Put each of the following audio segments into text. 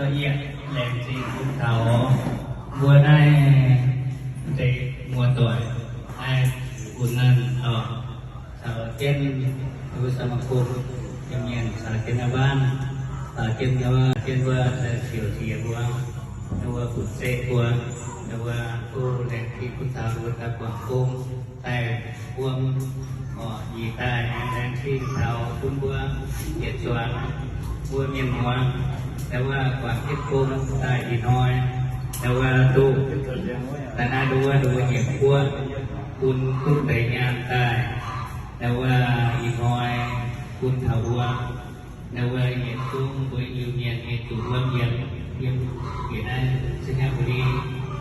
Yie laengz zingh bun taux mbuo naaiv deix muoz-doic naaiv bun naaiv oc, caux jienv mbuo สมาคม yiem mienh caux jienv naaiv baanv, caux jienv wuov, jienv wuov siouc jiex mbuo, wuov butv zeiv mbuo, wuov duqv laengz zingh bun taux mbuo daaih guangc gong daaih wuom oc, nyic daaih laengz zingh taux bun mbuo yietc zuangx mbuo mienh muoz, wuov guangc jienv gong daaih ih hnoi, wuov duqv daaih naaiv nduov nduov nyiemc guoqv bun duqv deix nyaanh daaih, wuov ih hnoi bun taux mbuo, wuov yietc zungv mbuo Iu-Mienh nyei zuqc wuom yiem, yiem bieqc naaiv Singapore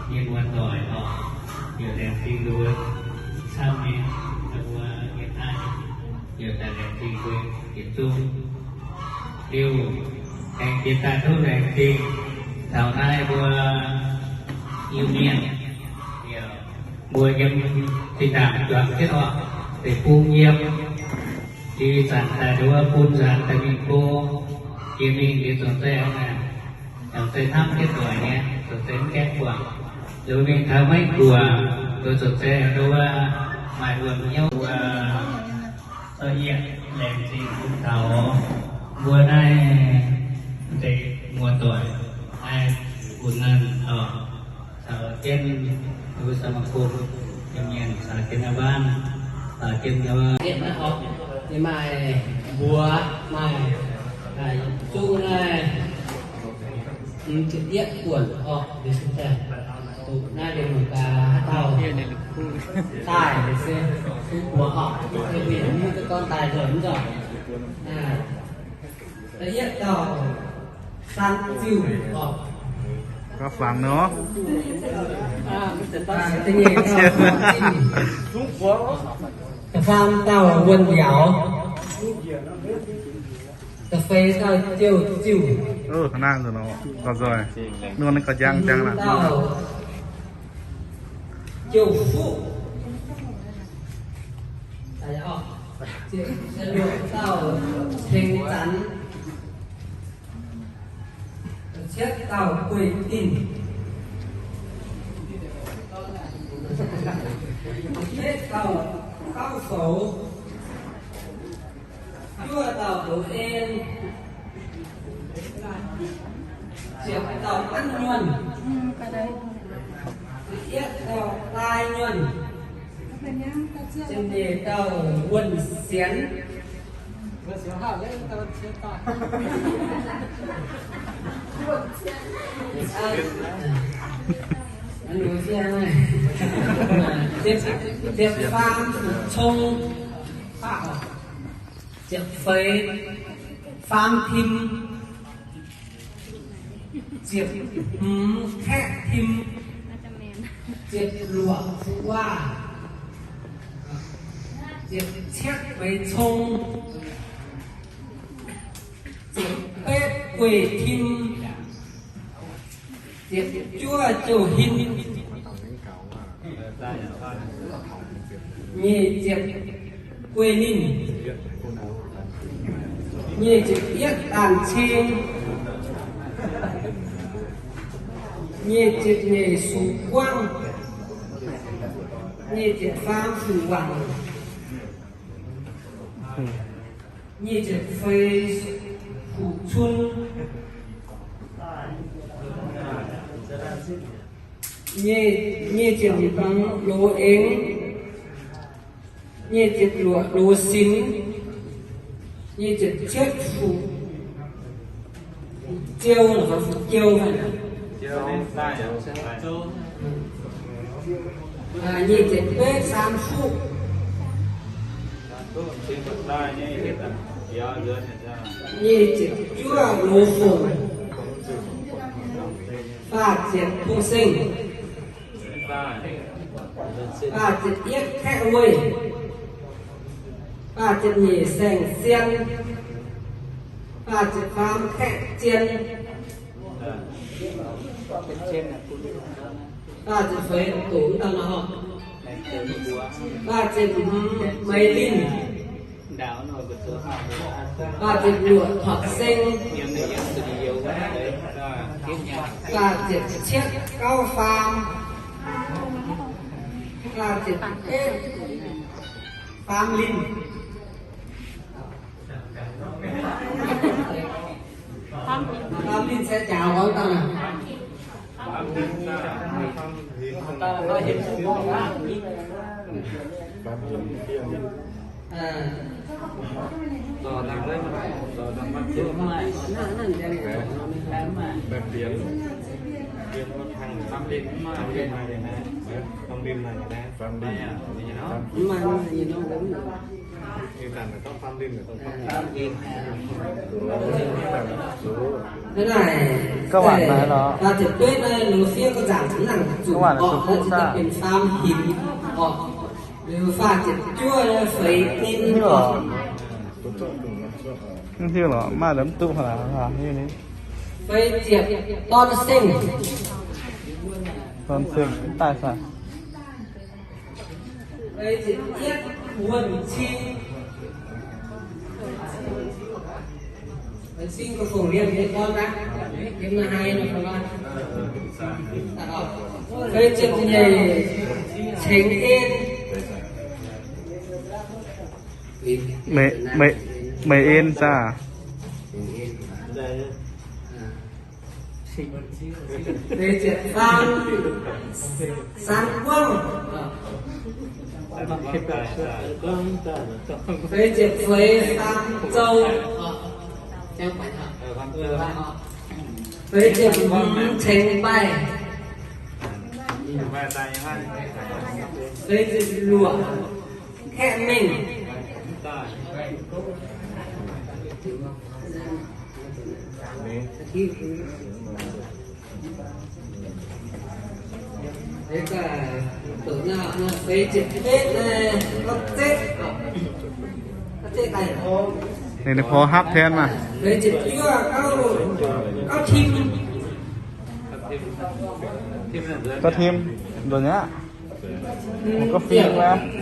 nyei muoz-doic oc, yaac laengz zingh nduov camv nyei, mbuo yiem naaiv yaac daaih laengz zingh mbuo yietc zungv. Liuz, aengx jiex daaih duqv laengz zingh taux naaiv mbuo Iu-Mienh, mbuo yiem zinh ndaangc juangc jienv oc, deic-bung yiem, liuz zanc daaih nduov bun nzaanx daaih mingh go, jiex mingh liuz zoux zeiv aqv, zoux zeiv hnamv jienv doic nyei, zoux zeiv mv gaengh guangc, liuz mingh taux maiv guangc, liuz zoux zeiv nduov maaih wuom hnyouv wuov, yie laengz zingh bun taux mbuo naaiv deix muoz-doic naaiv bun naaiv oc, caux jienv mbuo สมาคม yiem mienh caux jienv naaiv baanv, caux jienv wuov, maaih mbuox maaih zungv naaiv, mm, yietv buonc oc, liuz se daaih duqv naaiv liuz mangc gaax haaix dauh daaih se duqv mbuox oc, se mbuo mv duqv gorngv daaih nzunc mv nzunc. Da'yietv dauh San Ziuh oc. Da'nyeic dauh Zinh. Da'faam dauh Wuonh Liauz. Da'feix dauh Jouh Ziuh. Hmz dauh Jouh Fuqv. Da'luoqc dauh Tengx Zanx. Cietv dauh Gueix Dinh. Cietv dauh Gauv Soux. Juov dauh Douz En. Ziepc dauh Anv Nyuonh. Ziepc yietv dauh Lai Nyuonh. Ziepc nyeic dauh Wuonh Sienx. Ziepc, ziepc faam Cong. Ziepc feix Faam Tim. Ziepc hmz Kaeqv Tim. Ziepc luoqc Fuqv Waac. Ziepc cietv Meix Cong. Ziepc betv Gueix Tim. Ziepc juov Jouh Hin. Nyic ziepc Gueix Ninh. Nyic ziepc yietv Daanh Cing. Nyic ziepc nyeic Suqv Guangv. Nyic ziepc faam Suqv Wangc. Nyic ziepc feix Fuqv Cun. Nyic, nyic ziepc hmz Loz Eng. Nyic ziepc luoqc Loz Sinx. Nyic ziepc cietv Fuqv Ziou, Fuqv Ziou. Nyic ziepc betv Saam Fuqv. Nyic ziepc juov Loz Fongc. Faah ziepc Hungh Seng. Faah ziepc yietv Kaeqv Weih. Faah ziepc nyeic Saeng Sien. Faah ziepc faam Kaeqv Zien. Faah ziepc feix doqc mv dauh nor. Faah ziepc hmz Meix Linh. Faah ziepc luoqc Horpc Seng. Laah ziepc cietv gauv faam, laah ziepc betv faam linh. Faam linh se jaax gorngv dangh aqv. Naaiv naaic, laah ziepc betv naaiv, lungh sieqv ga'nzangc mv nangc zuqc orqc, naaiv zinh daaih benx faam hinc orqc. Liuz faah ziepc juov naaiv feix ninh orqc. Mv hiuv lorqc, maaih lorqc mv duqv haaix. Feix ziepc dorn seng. Dorn seng mv daaih saah? Feix ziepc yietv wuonh cing. Wuonh cing gorngv fongc liemh nyei gorn aqv. Liemh naaiv haaix nor. Feix ziepc nyeic cengx en. Meih, meih, meih en saah? Feix ziepc faam, Saan Guangv. Feix ziepc feix, Faam Zou. Feix ziepc hmz, Ceng Baaih. Feix ziepc luoqc, Kaeqv Mengh. Ninh, ninh porv hapv tien maah. Gauv Tim, nduqc nyei aqv. Gauv Fing,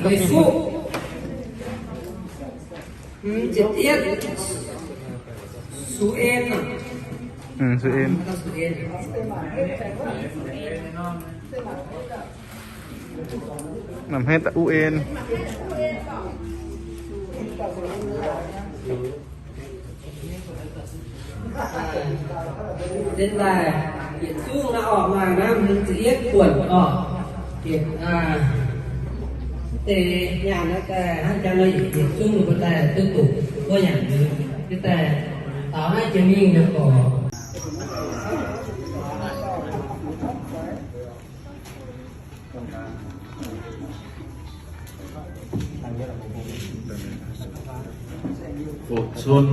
gauv Fing. Hmz ziepc yietv, Su En. Hmz, Su En. Su En. Namx hneiv da'uv en. Deix daaih yietc zungv naaiv orqc, maaih naaiv hmz ziepc yietv buonc orqc. Yietc, aa, deix nyaanh naaiv daaih hnangv jangx nor, yietc zungv mbuo daaih duqv doqc wuov nyanc liuz, deix daaih daaux naaiv jiex mingh nyei gorx. Fuqv-cun,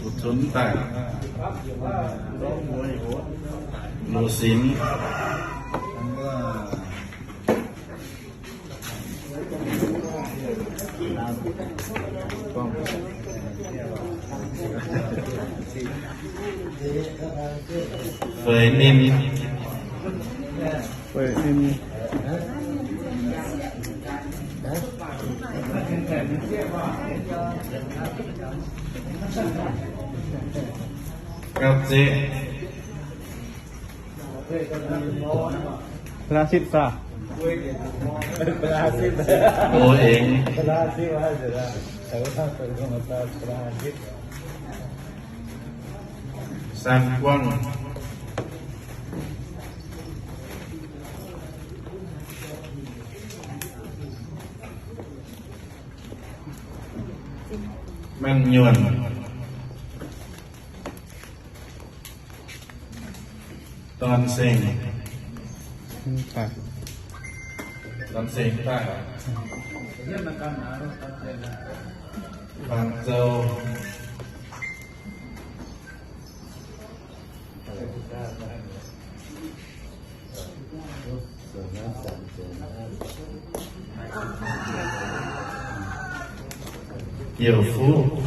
fuqv-cun daaih. Lu-sinx. Feix ninh. Feix ninh. Gauh zeqc. Pelaasitv saah? Go Eng. Saan Guangv. Manh Nyuonh. Dorn Seng. Dorn Seng daaih. Faam Zou. Youc Fuqv.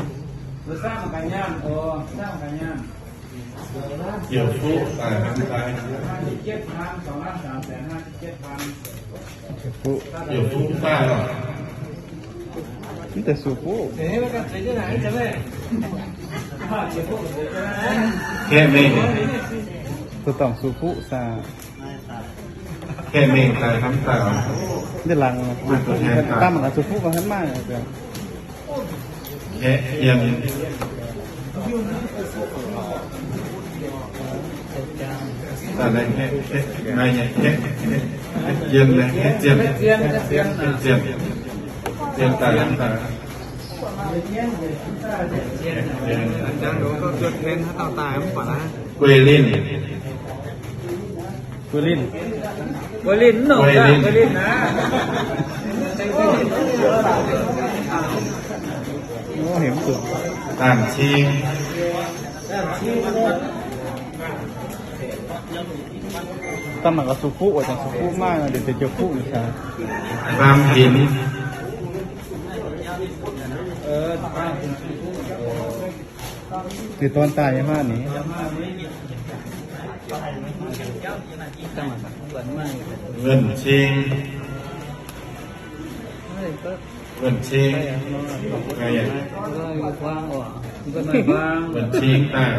Youc Fuqv daaih hnangv daaih. Youc Fuqv daaih lorqc. Mv deix zuqc fuqv. Kaeqv mengh. Zuqc dorngc zuqc fuqv saah. Kaeqv mengh daaih hnamv daaih. Ndiev laangz, daaih mangc gaax zuqc fuqv mangc hnangv maaih. Kaeqv yien. Daaih naaiv kaeqv, kaeqv, naaiv nyei kaeqv, kaeqv yien naaiv, kaeqv zien, kaeqv zien, zien daaih hnamv daaih. Guei linh. Guei linh. Guei linh, guei linh. Daaih cing. Daaih mangc gaax zuqc fuqv, zuqc fuqv maaih, deix deix ziouc fuqv nyei. Faam hinx. Deix dorn daaih nyei maah ni. Wuonh cing. Wuonh cing. Wuonh cing daaih.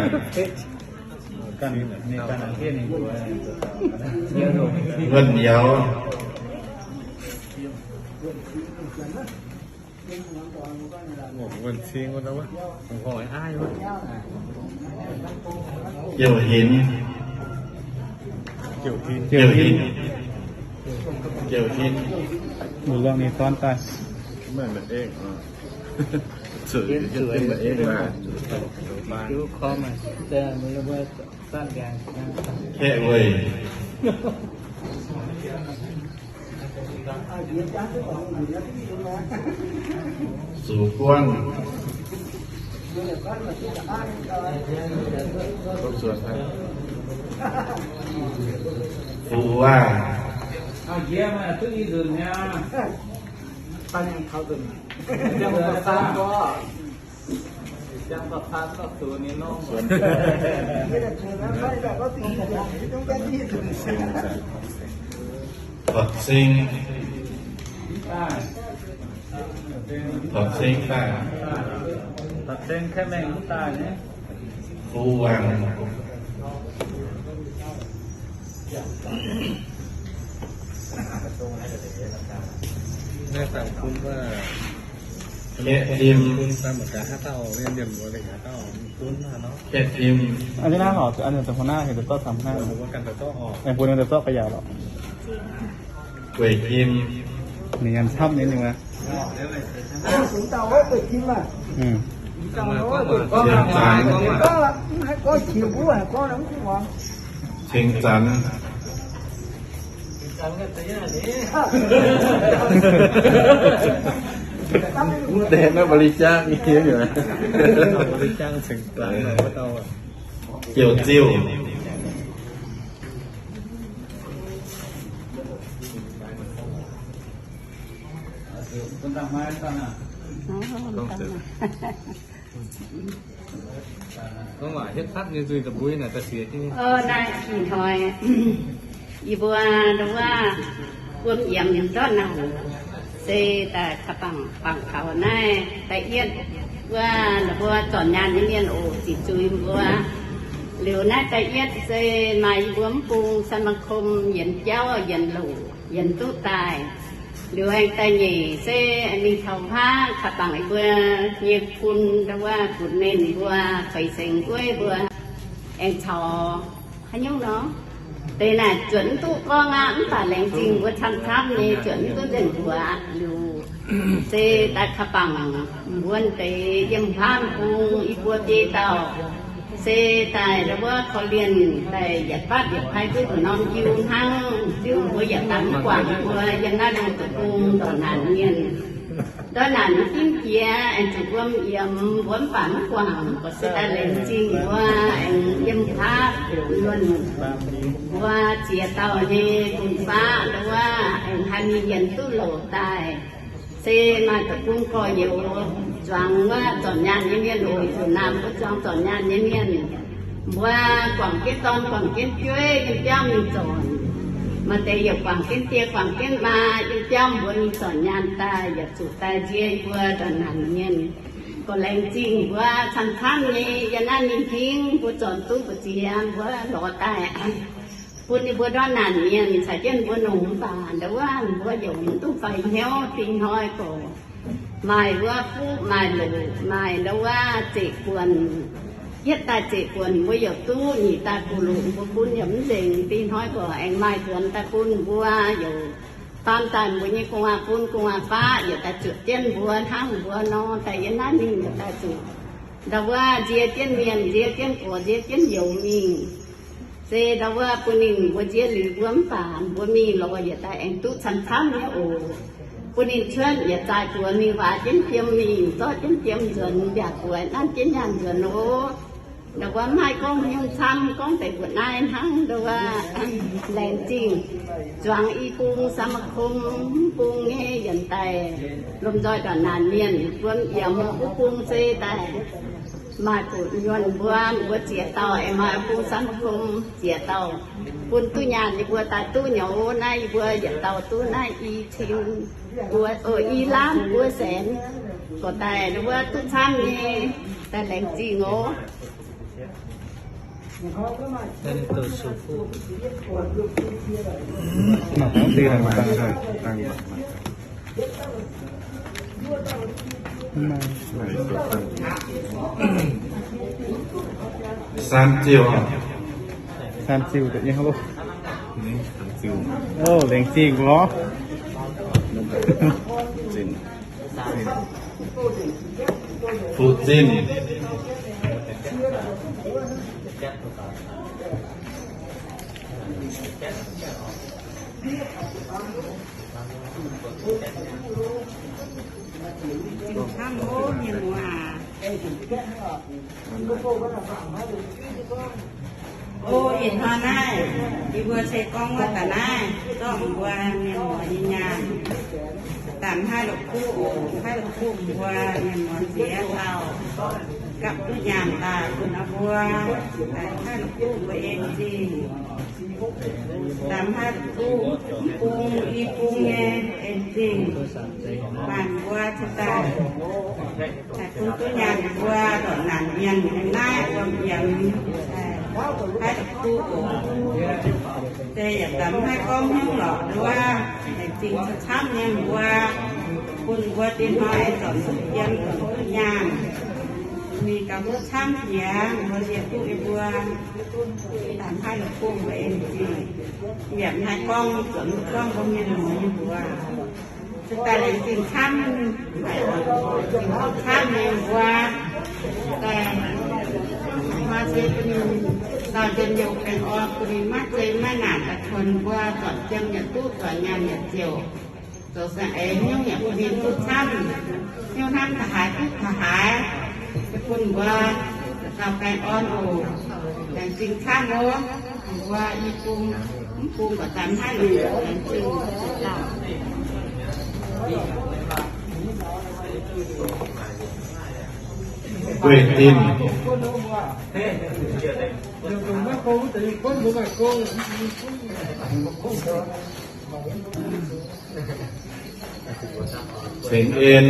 Wuonh youz. Wuonh cing wuov. Jouh hinx. Jouh hinx. Jouh hinx. Mbuo longc ninh dorn daaih. Kaeqv weic. Zuqc guangv. Fuqv waac. Totv cing. Totv cing daaih. Totv cing kaeqv mengh mv daaih ni. Fuqv waac. Naaiv dangh bun wuov, kaeqv tim. Bun daaih mangc gaax haaix dauh mienh mbuo lengc haaix dauh bun hnangv nor. Kaeqv tim. An ninh naaiv horc, an ninh deix huav naaiv heuc deix zorqv camv hnangv. Mbuo ganh deix zorqv oc. Aengx bun ninh deix zorqv ga'yaauc lorqc. Gueic tim. Ninh yaac camv nyei ninh wuov. Ceng zanc. Mv deix naaiv ba'li jangv nyei. Ba'li jangv ceng zanc wuov dauh. Jouh ziuh. Gorngv waac hietv fatv nyei nzuih da'mbui naaic da'siec jienv. Naaiv ih hnoi yie mbuo ndau wuov wuom yiemx ndortv naanc se daaih ka'bangc bangc taux naaiv da'yietv wuov, ninh mbuo zornc nyaanh nyei mienh oc, ziqc zuiz mbuo. Liuz naaiv da'yietv se maaih yie mbuo mv bung สมาคม yienx jauv yienx loc yienx duqv daaih. Liuz aengx da'nyeic se mingh taux haav ka'bangc yie mbuo nyei bun ndau wuov butv-mentv mbuo, feix sengx gueiv mbuo, aengx caux haaix nyungc nor, deix naaic zuotc mv duqv gorngv aqv, mv baac laengz zingh mbuo camv-camv nyei zuotc mv duqv nzengc mbuoqc. Liuz se daaih ka'bangc mbuo deix yiem haav bung yie mbuo biei dauh se daaih ndau wuov korv-lienh daaih yietc batv yietc pai duqv norm jiu hnangv. Liuz mbuo yietc dangx mv guangc mbuo yiem naaiv Loz-Deic Bung ndortv naanc mienh, ndortv naanc mv ginv jiex aengx zuqc wuom yiemx, mbuo mv baac mv guangc, mbuo se daaih laengz zingh mbuo aengx yiem haav luonh mbuo ziex dauh nyei gunv faqv ndau wuov aengx haih mingh yienx duqv loc daaih. Se maaih deic-bung gorx-youz zuangx wuov zornc nyaanh nyei mienh oc, zuqc naamh wuov zuangx zornc nyaanh nyei mienh. Mbuo guangc jienv dorn guangc jienv jueiv yiem biauv mingh zornc. Maaih deix yaac guangc jienv die guangc jienv maa, yiem biauv mbuo mingh zornc nyaanh daaih, yaac zuqc daaih nzie mbuo ndortv naanc mienh. Gorqv-laengz zingh mbuo camv-camv nyei yiem naaiv ninh hingv mbuo zornc duqv mbu'ziex mbuo lorz daaih bun ninh mbuo ndortv naanc mienh caux jienv mbuo longc. Mv baac ndau wuov mbuo yaac mv duqv faix hnyouv, dingh hnoi gorx maaih wuov fuqv maaih loc, maaih ndau wuov zeqc buonc. Yietv daaih zeqc buonc mbuo yaac duqv, nyic daaih gu'longc mbuo bun yaac mv nzengc. Dingh hnoi gorx aengx maaih nzuonx daaih bun mbuo, yaac baamh daaih mbuo nyei gu'nguaaz-fun gu'nguaaz-faqv yaac daaih zuotc jienv mbuo hnangv mbuo nor, daaih yiem naaiv mingh yaac daaih zuqc ndau wuov nzie jienv mienh, nzie jienv gorx, nzie jienv youz mingh. Se ndau wuov bun ninh mbuo nzie liuz mbuo mv baac mbuo mingh lorz yietc daaih aengx duqv camv-camv nyei oc. Bun ninh cuotv yietc zaaih buoz mingh waac jienv jiem mingh, zorqv jienv jiem nzuonx, mbiaauc buoz nanv jienv nyaanh nzuonx oc. Ndau wuov mv haih gorngv hnyouv camv, gorngv deix mbuoqc naaiv hnangv. Ndau wuov laengz zingh zuangx i bung สมาคม bung nyei yienc daaih lomh nzoih ndortv naanc mienh, mbuo yiem wuov bung se daaih maaih gu'nyuonh mbuo, mbuo ziex dauh aengx maaih bung สมาคม ziex dauh bun duqv nyaanh yie mbuo daaih duqv nyei oc. Naaiv yie mbuo yietc dauh duqv naaiv i cin, mbuo, i laamv mbuo saenx, gorqv daaih wuov duqv camv nyei, daaih laengz zingh oc. San ziu. San ziu deix nyei loh. Laengz zingh lorz. Fu'zinh. Zingh camv oc mienh muoz. O, ih hnoi naaiv yie mbuo se gorngv wuov da'naaiv zorqv mbuo mienh muoz nyei nyaanh. Daaih mv haih la'kuqv oc, mv haih la'kuqv mbuo mienh muoz ziex dauh gapv duqv nyaanh daaih bun mbuo. Daaih mv haih la'kuqv mbuo en zingh. Daaih mv haih la'kuqv mv bung i bung nyei en zingh. Baac mbuo cingx daaih daaih bun duqv nyaanh mbuo ndortv naanc mienh yiem naaiv wuom yiemx, mv haih la'kuqv oc. Se yaac daaih mv haih gorngv hnyouv lorqc, nduov laengz zingh camv-camv nyei mbuo, bun mbuo dinh hnoi zornc duqv jiem, zornc duqv nyaanh, mingh gauh duqv camv jiex, mbuo yie duqv yie mbuo daaih mv haih la'kuqv mbuo en zingh. Yaac mv haih gorngv, zornc duqv gorngv mbuo mienh muoz nyei mbuox. Se daaih laengz zingh camv, camv nyei mbuo. Daaih maaih se bun ninh dauh njien-youh baengh orn, bun ninh maiv zei maiv naanc daaih kuonx mbuo, zornc jiem yaac duqv, zornc nyaanh yaac ziouc, zoux saeng-eix hnyouv yaac bun ninh duqv camv, hnyouv hnamv taux haaix duqv taux haaix, bun mbuo dauh baengh orn oc. Laengz zingh camv oc. Mbuo i bung, mv bung gorqv daaih mv haih longc laengz zingh dauh. Guei Dinh. Ceng En.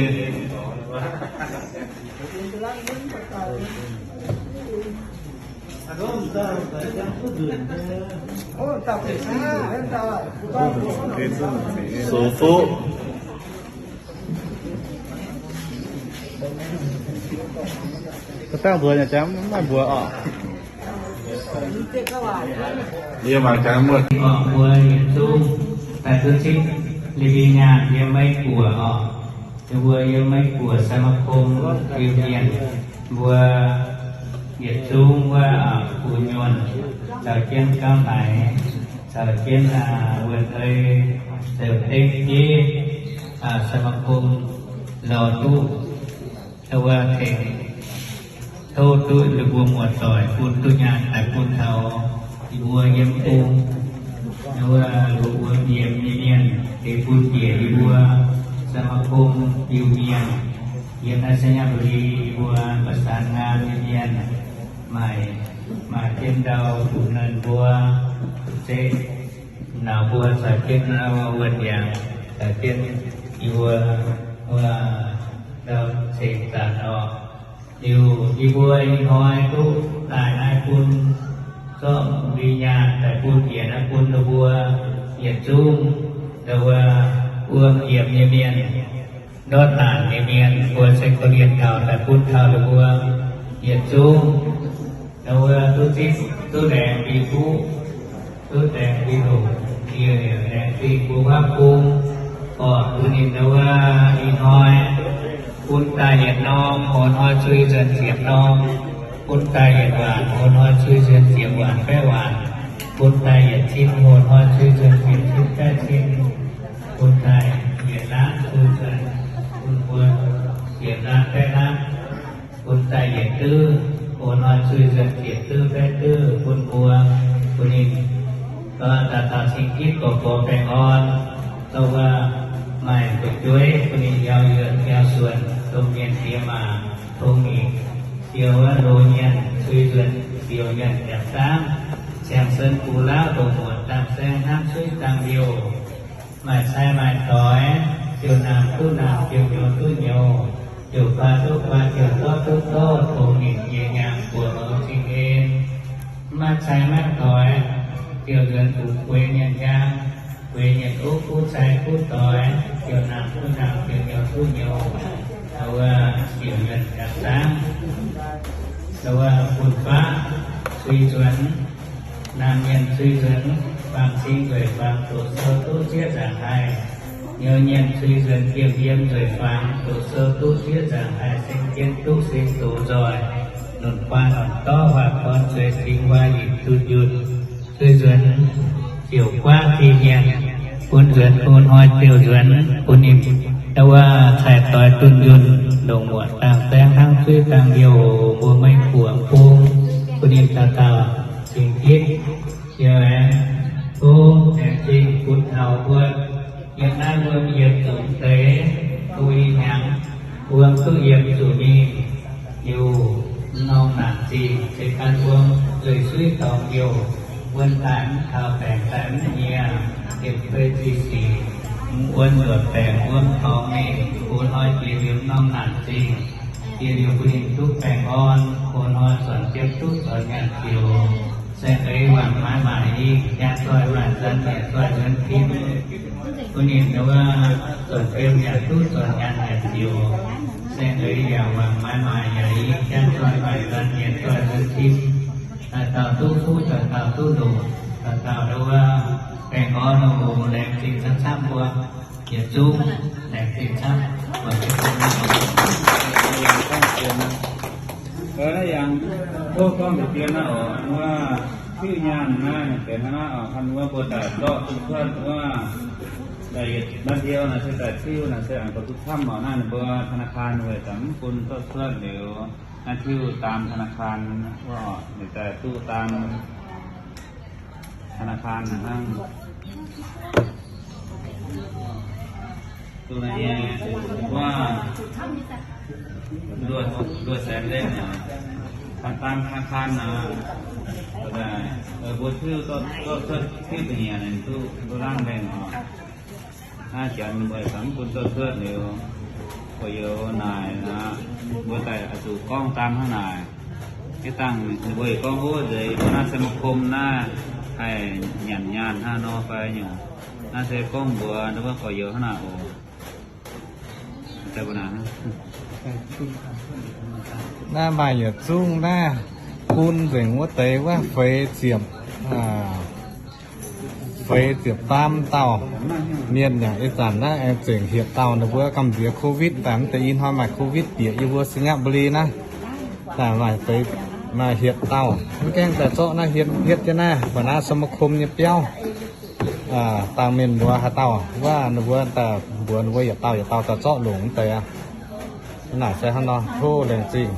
Sou Fuqv. Dangh mbuox nyei, mv maaih mbuox oc. Yie mangc gaax muoz. Oc, mbuo yietc zungv daaih duqv cingv Lewi nyaanh yiem Meiv Guoqv oc. Mbuo yiem Meiv Guoqv สมาคม Iu-Mienh, mbuo yietc zungv wuov gu'nyuonh caux jienv gauv naaic, caux jienv wuonh ei, zoux dengv jienv สมาคม lorz duqv wuov tengx tov duqv ninh mbuo muoz-doic bun duqv nyaanh daaih bun taux yie mbuo yiem bung, wuov, wuov yiem nyei mienh, deix bun njiec yie mbuo สมาคม Iu-Mienh yiem naaiv ไชยบุรี yie mbuo ประสานงาน nyei mienh, maaih, maaih jienv ndau bun ninh mbuo se Nauz mbuo caux jienv wuonh yangh, caux jienv yie mbuo, mbuo ceix zaanc oc. Liuz yie mbuo ih hnoi duqv daaih naaiv bun zorqv mbuo nyaanh daaih bun njiec naaiv bun ninh mbuo yietc zungv, ninh mbuo wuom yiemc nyei mienh, ndortv naanc nyei mienh, mbuo se korv-lienh taux daaih bun taux ninh mbuo yietc zungv. Ninh mbuo duqv zipv duqv laengz fih kuv, duqv laengz fih longc, yie laengz fih kuv huaav bung, orqc, bun ninh wuov ih hnoi bun daaih yietc norm, oix hnoi zuiz nzuonx ziepc norm, bun daaih yietc waanc, oix hnoi zuiz nzuonx ziepc waanc baeqv waanc, bun daaih yietc cin, oix hnoi zuiz nzuonx ziepc cin baeqv cin, bun daaih yietc naanv zuiz nzuonx, bun mbuo ziepc naanv baeqv naanv, bun daaih yietc duqv, oix hnoi zuiz nzuonx ziepc duqv baeqv duqv, bun mbuo, bun ninh, dauh dauh cing-gitv gorx-gorx baengh orn, dauh wuov maaih fu'jueiv bun ninh yaac yuoqc yaac suonc, dongh mienh diex maac, dongh ninh siou wuov loz nyenh, zuiz nzuonx siou nyenh jangx zaangv, siang-sen bungx lauv, dongh muotc dangh saeng hnangv suiv dangh liouh, maaih cai maaih doix, ziouc naamh duqv naamh, ziouc nyouz duqv nyouz, ziouc kuaaiv duqv kuaaiv, ziouc zorqv duqv zorqv, dongh ninh nyei nyaanh buoqc longx zingh en. Maiv maaih cai maiv maaih doix, ziouc nzuonx bungx bueix mienh njang, bueix mienh uv, kuv cai kuv doix, ziouc naamh duqv naamh, ziouc nyouz duqv nyouz, wuov siouc nzuonx jangx zaangv, wuov fun-faqv zuiz nzuonx, naamh mienh zuiz nzuonx, faang cing nzueic faangx doqc sou duqv zieqv nzaangc haih, nyouz mienh zuiz nzuonx diemv yiem nzueic faangx doqc sou duqv zieqv nzaangc haih, seng jienv duqv seng doz nzoih, nunc guaan nonc dorv huaav gorn zueiz singx huaav yietc dunh yunh, zuiz nzuonx ziouc guaav zinh nyaanh, bun nzuonx bun hnoi ziouc nzuonx bun ninh, wuov cai doix dunh yunh, longc muotc dangh saeng hnangv suiv dangh liouh, mbuo maiv buoqc bung, bun ninh dauh dauh cing-gitv, yie aengx tov aengx zingh bun taux mbuo yiem naaiv mbuo mienh yietc zungv deix, bun ih hnyangx wuom duqv yiem zuqc mingh, liuz mv norm naanc zingh se gan wuom nzueic suiv dorngx liouh, wuonh daaih mv taux, baengc daaih mv nyiex, yietc fei zih sic, mv wuonh nduoqc baengc wuom dorngx mingh, bun hnoi jiex liuz mv norm naanc zingh, jiex liuz bun ninh duqv baengh orn, bun hnoi zornc jiem duqv zornc nyaanh ziouc, saeng-eix wangc maaiz maaic i, jaa zoih maaic nzanc nyanc zoih nzuonx tim, bun ninh wuov zornc jiem yaac duqv zornc nyaanh yaac ziouc, saeng-eix yaac wangc maaiz maaic yaac i, jaa zoih maaic nzanc nyanc zoih nzuonx tim, dauh dauh duqv fuqv, dauh dauh duqv longc, dauh dauh wuov baengh orn oc. Laengz zingh camv camv mbuo yietc zungv, laengz zingh camv. Naaiv yangh tov gorngv nduqc dien naaiv oc, wuov tiuv nyaanh naaiv benx hnangv naaiv oc, hnangv wuov mbuo daaih zorqv duqv cuotv wuov, daaih yietc naaiv ndiouv naaiv se daaih tiuv naaiv se aengx dorh duqv camv oc. Naaiv ninh mbuo ธนาคาร weic zuqc mv bun zorqv cuotv liuz, naaiv tiuv daam ธนาคาร wuov oc, ninh daaih duqv daam ธนาคาร hnangv. Duqv naaiv nyei, wuov, nduov, nduov saeng lengh oc. Daam ธนาคาร naaic, mbuo tiuv zorqv, zorqv cuotv tiuv da'nyeic ninh duqv, duqv laangv lengh oc. Naaiv janx mbuo caux mv bun zorqv cuotv liuz, gorx-youz naaic aqv, mbuo daaih oix zuqc gorngv daam hnangv naaic. Ih dangh ninh mbuo gorngv hov nzeix mbuo naaiv สมาคม naaiv haih nyanc nyaanh hnangv nor fai nyungc. Naaiv se gorngv mbuox wuov gorx-youz hnangv naaic oc. Naaiv maaih yietc zungv naaiv bun nzengc wuov deix wuov feix ziepc, feix ziepc faam dauh mienh yaac ih zanc naaiv aengx zengc hietc dauh ninh mbuo gamh nziex โควิด daaih, mv deix ih hnoi maaih โควิด bieqc yie mbuo สัญบุรี naaiv. Daaih maaih feix, maaih hietc dauh mv gaengh daaih zorqv naaiv hietv, hietv jienv naaiv หัวหน้าสมาคม nyei biauv. Dangh mienh mbuox haaix dauh wuov, ninh mbuo daaih mbuox ninh mbuo yietc dauh yietc dauh daaih zorqv longc mv deix aqv. Naaic se hnangv nor, tov laengz zingh.